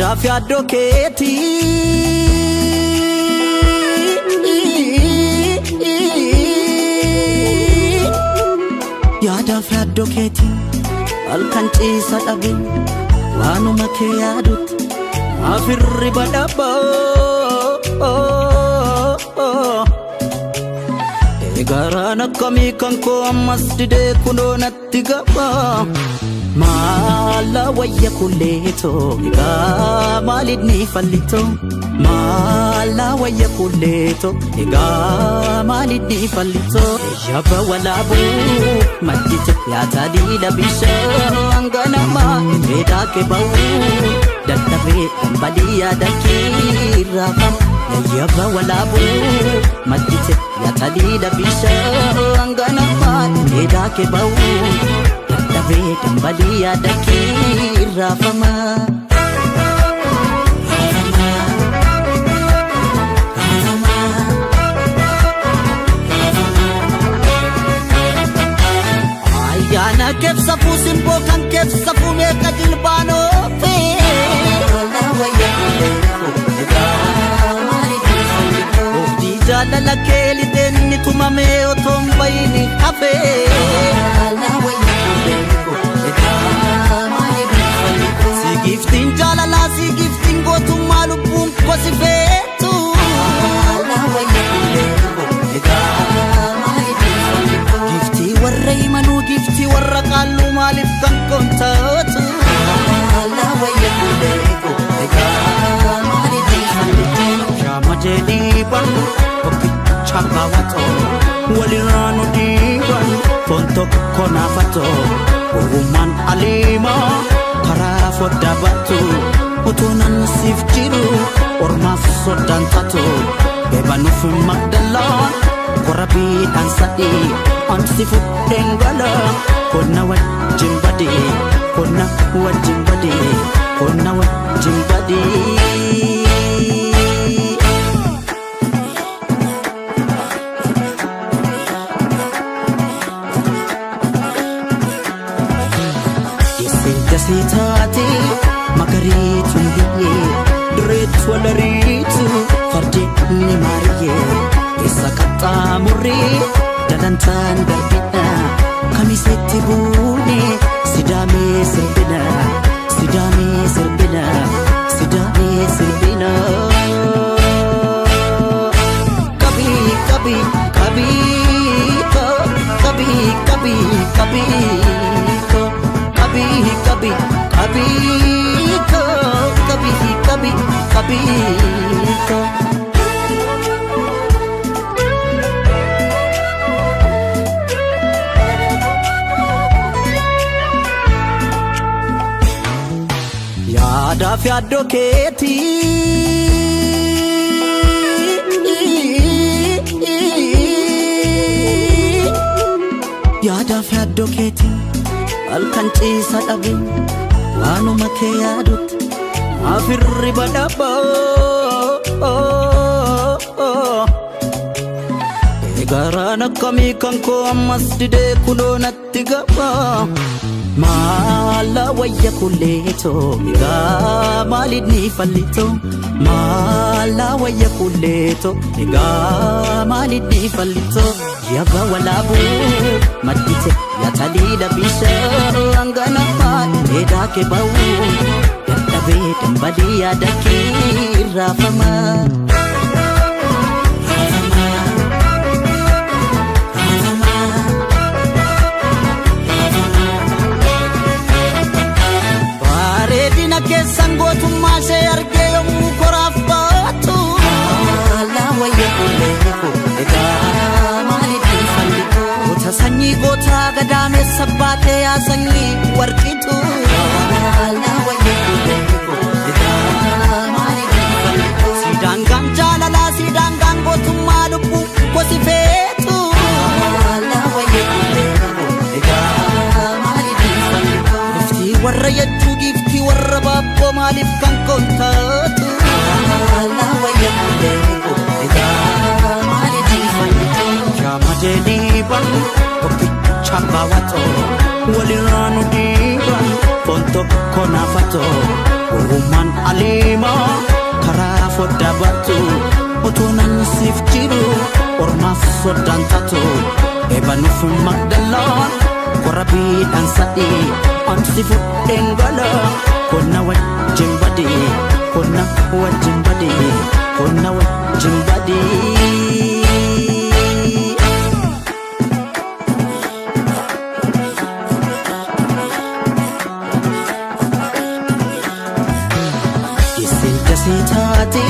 Yaadaaf yaaddoo keetii. Yaadaaf yaaddoo keetii halkan ciisa dhabe waanuma kee yaadutti afirri badhaboo. Egaraan akkamii kan koo ammas didee kunoo natti gaba. Maala wayya kulleetoo egaa maalinni fallitoo. Maala wayya kulleetoo egaa maalinni fallitoo. Yabba walaabuu maddite yaataa diila bishaan ganamaa dheedaa kee ba'uu dadhabee dhambalii yaada kiirraafama. Yabba walaabuu maddite yaataa diila bishaan ganamaa dheedaa kee ba'uu dadhabee dhambalii yaada kiirraafama. Ayyaana keebsafuu simboo kan keebsafuu meeqa jilbaanoofe. Ooftii jaalala kee lixeen inni tumamee otoo hin bahin hafe. Si giftiin jaalalaa si giftiin gootummaa lubbuun kosi feetu. Giftii warra himanuu giftii warra qaalluu maaliif kan koontaatu. Shaama jedhii bannu tokkicha baawwatoo walirraa nu dhiiban foon tokko naafatoo gowwummaan aliimaa karaa foddaa battu utuu nan siif jiru ormaaf soddaan taatu beebanuuf magdalaan korabiidhaan sadii ansi fudheen gala konna wajjin badee konna wajjin badee konna wajjin badee. Dasee taate magariituun biyyee direetu walariitu fardeen ni maariyyee keessa qaxxaamurree dalantaan darbina kamisetti buune sidaamee sirbina sidaamee sirbina sidaamee sirbina. Kabii kabii kabii kabii kabii kabii kabii kabii kabii kabii kabii kabii. Yaadaaf yaaddoo keetii. Yaadaaf yaaddoo keetii halkan ciisa dhabe waanuma kee yaadutti afirri badhaboo. Egaraan akkamii kan koo ammas didee kunoo natti gaba. Maala wayya kulleetoo egaa maalinni fallitoo. Maala wayya kulleetoo egaa maalinni fallitoo. Yabba walaabuu maddite yaataliila bishaan ganamaa dheedaa kee ba'uu dadhabee dambalii yaada kiirraafama. Bareedina keessan gootummaa ishee argee yommuu koraaf baatu. Goota sanyii gootaa gadaameessa baatee yaa sanyii warqitu. Sidaangaan jaalalaa sidaangaan gootummaa lubbuu gosi feetu. Giftii warra yechuu giftii warra baabboo maaliif kan koontaatu. Shaama jedhii bannu tokkicha baawwatoo walirraa nu dhiiban Foon tokko naafatoo gowwummaan aliimoo karaa foddaa baatu otoo nan siif jiru ormaaf soddaan taatu eebanuuf magdaloon korabiidhaan sadii ansi fudheen gala konna wajjin badii konna wajjin badii konna wajjin badii. Isin dasee taate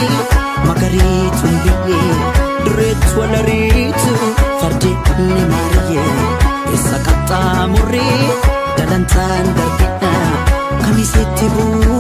magariituun biyyee dureetu walariitu fardi ni maariyyee eessa qaxxaamurree dalantaan darbidha kamisetti buune.